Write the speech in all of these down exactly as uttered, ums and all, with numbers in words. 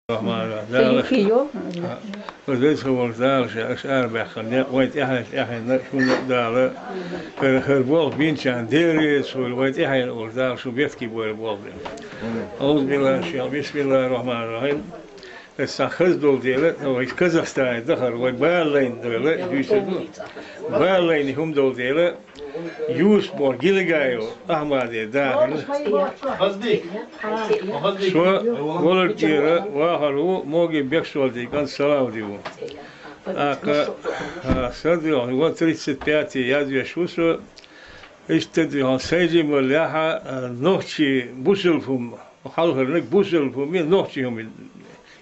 Рахьман, Дала. Сийхи йо. Веза волчу Дала ша аша арабаьккхина некъ, вай тӀаьхьенна, тӀаьхьенна шуна Дала. Хар, хар болх бинчарна Дела реза хуьлда, вай тӀаьхьенна волчу Дала шу бехке бойла болх бен. Аузу биллахи, бисмиллахир рахманир рахим. Аса хаза долу дела, вай Казахстане дахар, вай бала лайна дела, дуьйцур ду. Бала лайна хӀума долу дела, Юсуп боху Гилгаев Ахьмаде дахарна. Со Володьера вахар ву, Моги Бексолдин кӀант Салавди ву. ТӀаккха, а, сан дуьхьа, вот тридцать пятый язвеш ву со. Иштта дуьхьа, сайн жималлехьа, а, нохчий бусулба хӀума, хьалхарниг бусулба хӀума, нохчий хӀума.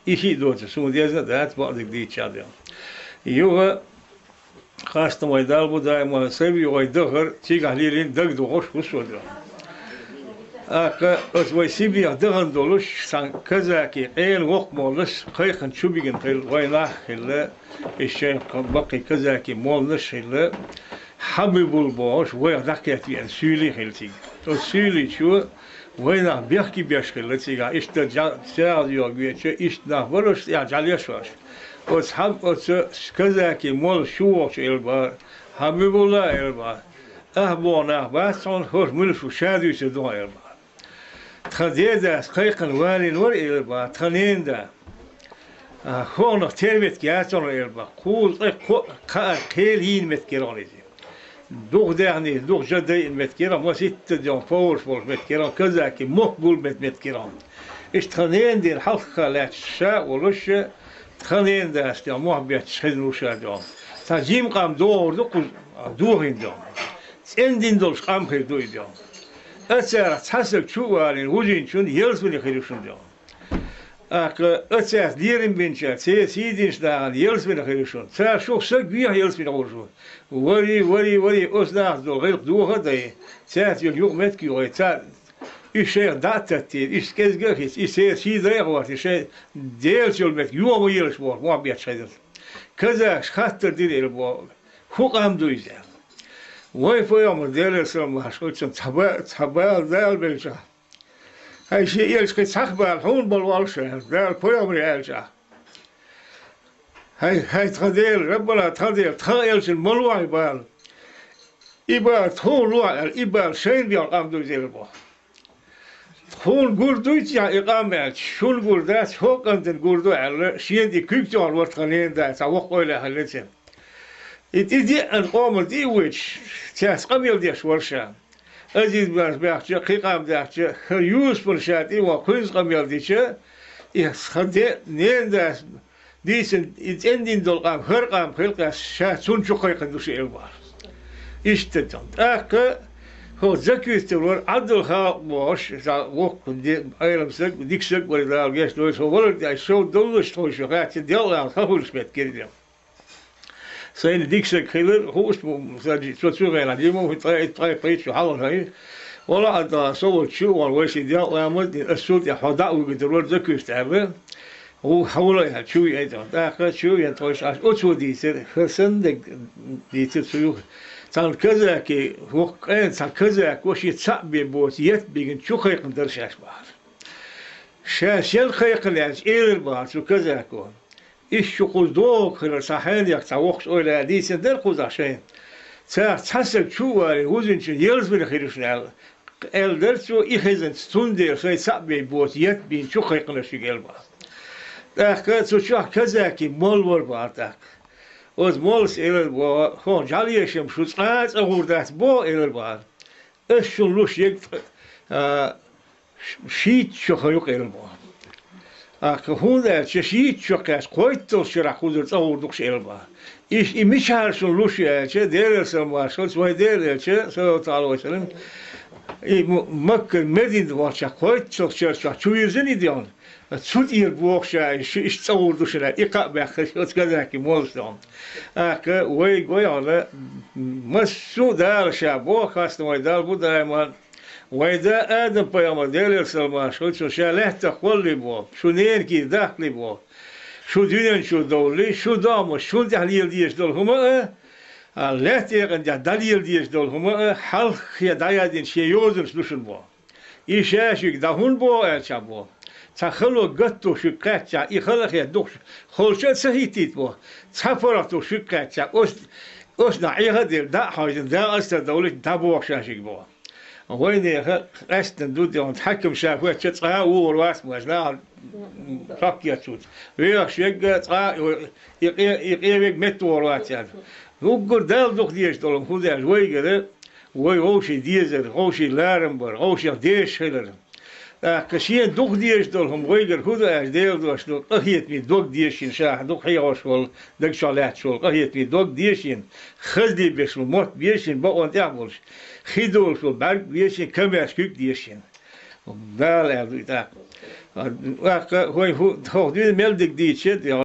И шиъ доцу, суна дезна а дац, бакъдерг дийцича а. Юха Хастам вай Далла бу даима, сайн вай дахар, цигахь лелийна дагадогӀуш хӀусо ду. ТӀаккха аса вай Сибрех дахана долуш, цхьана казаки къена воккха моллас кхайкхина чу бигина хилла, вайнах а хилла, и шайн баккхий казаки молланаш а хилла, Хьабибул бохуш, вайх дӀакхетта веана суьйлий а хилла цига. Оцу суьйлий чу вайнах бехке беш хилла цигахь, иштта жа-, сагӀа йогӀу веча, иштта нах бараш, тӀехь жӀаьлеш ваш. Оцу хьаб-, оцу казаки молла шу вохучу элба, Хьабибулла элба. Ахь боху нах бац хьуна, хӀорш муьлш ву ша дуьйцур ду хьан элба. Тхан дедас кхайкхина валийна вара элба, тхан ненан да. А, хӀокхунах тера метка яц хьуна элба. Кхузткъе кхо-, кхаа кхел йийна метка яра хьуна иза. Дукха даьхний, дукха жа дайина метка яра, маситта дегӀ поварш болуш метка яра, казаки мохк гулбет метка яра. Иштта тхан ненан дийна хьалхха лаьтташ ша а волуш, тхан ненан дас дегӀ мохь бетташ хезна ву ша дегӀ. Цхьа жима къам догӀур ду кхуза дохийна дегӀ. ЦӀена дин долуш къам хир ду и дегӀ. Ацарах цхьа саг чу а валийна, вузийначунна ялсамане хир ю шуна дегӀ. ТӀаккха ацаьрца лерам бинчара, церан сий динчу нахана ялсамане хир ю шуна. Цара шух саг вехьа ялсамане гӀур шу. Вари, вари, вари, оцу нахаца долу гӀиллакх доха а дай, цаьрца йолу юкъа меттиг йохий, цара и шайх дӀа а таттийра, иштта кӀезга а хица, и церан сий дай а гӀорта, и шайн Делаца йолу меттиг йоха ма елаш бохуш, мохь бетташ хезна. Казакаш хаттар дира элба боху, хӀун къам ду иза аьлла. Вай пайхамар Делера салам лахьаш хуьлу цунна цхьа ба-, цхьа бала Дала белчахь. Хьайн шен элча кхин цхьаъ бала хьуна бала волуш аьлла, Дала пайхамаре аьлча ахь. Хьайн, хьайн тхан Дела, Раббана тхан Дела, тхан элчана ма лохьа и бала. И бала тхуна лохьа аьлла, и бала шайна бен къам ду иза элба боху. Тхуна гур дуй цигахь и къам аьлча, шуна гур дац, хӀокху кӀантана гур ду аьлла, шена и куьг тӀехула вара тхан ненан да, цхьа воккха ойла хилла цуьнан. И тӀе деана къоман тӀе а воьдуш, цаьрца къамел деш вара ша. Азиз-Барс баьхча, кхин къам даьхча, хӀара Юсупана ша тӀе а ван кхуьнца къамел дича, и хан де-, ненан дас дийцина, и цӀена дин долу къам, хӀара къам хилла кхаьчча, ша цунна чу кхайкхина ду ша элба боху. Иштта дан. ТӀаккха хӀокху Закуьйста вара Ӏабдул-Халкъ бохуш, цхьа воккха де-, Ӏелам саг, дика саг вара, Дала гечдойла, хӀокху валар тӀехь шов доллуш тхойша хаттина, делкъа хан хуьлуш метта гирзина. Сайна дика саг хилар, хууш бу, сан цо цу гӀайна дийма, хӀу ткъе итт, ткъе пхийтта шу хьалха хӀай. Вала Ӏадда, со волчу, вала вайшин дел ламаз дина, ас цул тӀе хьо дӀа а вуьгур дара, Закуьйста аьлла. ГӀу хьавала аьлла, чу виъ айта. ТӀаккха чу виъ тхойша аш оцо дийцира, хӀара санна дерг дийцира цу юха. Цхьана казаке, воккха къена цхьана казако шен цхьаъ бен боцу етт бигина чу кхайкхина дара шаьш бахара. Ша шен кхайкхина аьлча, элира бахара цу казако. Иштта шу кхуза догӀург хилар сан хьенех цхьа воккхачу ойла дийцина дара кхузахь шайна. Царах цхьа саг чу а валий, вузинчун ялсамане хир ю шуна аьлла. Аьлла дара цо, и хезанца, цундела шайн цхьаъ бен боцу етт бийна чу кхайкхина шуьга элба. ТӀаккха цу чохь казаки молла вара бахара тӀаккха. Оцу моллас элира боху, хӀокху жӀалешам шу цкъа а цӀа гӀур дац боху элира бахара. Ас шуна луш ерг, а, шийтта шо хан ю-кх элба. ТӀаккха хӀунда аьлча шийтта шо кхаьчча, кхойтталгӀачу шарахь кхузара цӀа гӀур ду-кх шу элба. Иштта и мичахьара шуна луш ю аьлча, Делера салам-маршалла, вайн Дела элча, саллаллаху Ӏалайхи ва саллам, и М-, Маккара Медина вахча кхойтталгӀачу шарахь чу вирзина и дегӀна. Цу тӀера боху ша, и шу иштта цӀа гӀур ду шуна, и кхаъ баьккхира оцу казаки моллас дегӀна. ТӀаккха вайга вай хьуна, массо а Дала ша боху, хастам вай Далла бу даиман. Вайн да Адам-пайхамар, Делера салам-маршалла хуьлда цунна, ша лаьттах кхоллале боху, шу ненан кийра дахкале боху. Шу дуьнен чу довлале, шун догӀмаш шуна тӀехь лела дезаш долу хӀума а, а, лаьтта экъан тӀехь дӀалела дезаш долу хӀума а, хьалххе дӀаяздина шен йозанаш ду шуна боху. И ша шуьга дӀа хӀунда боху аьлча боху. Цхьа хало гатто шуьга кхаьччахь, и хала хетта дукха холча а ца хӀиттийта боху. Цхьа паргӀато шуьга кхаьччахь, оцу, оцу нах Ӏеха а делла, дӀа а хьожина, Дала аса ца довлийта, дӀабоху ша шуьга боху. Вайнехан къаьстина ду тӀехула, хьаькам ша хӀоьттича цкъа а вогӀур вац ма аьлла, наха шок еццуьнца. Вехаш вегга цкъа а, и къе-, и къе вега метта вогӀур вац аьлла. Уггар Далла дукха дезаш долу хӀума хӀун ду аьлча, вайгара вай вовшийн дезар, вовшийн ларам бар, вовшех дезаш хилар. ТӀаккха шена дукха дезаш долу хӀума вайгара хӀун ду аьлча, Делан дош ду, къахетаме дог дезаш шена, ша дукха хьехош волу, даг чохь лаьтташ волу къахетаме дог дезаш шена, хаза дебеш волу мотт безаш шена, бакъонан тӀехь болуш, хи долуш волу бӀаьрг безаш шена, камаьрша куьг дезаш шена. Дала аьлла ду и тӀаккха. ТӀаккха хӀой хӀу-, хӀокху дуьйна мел дерг дийцича,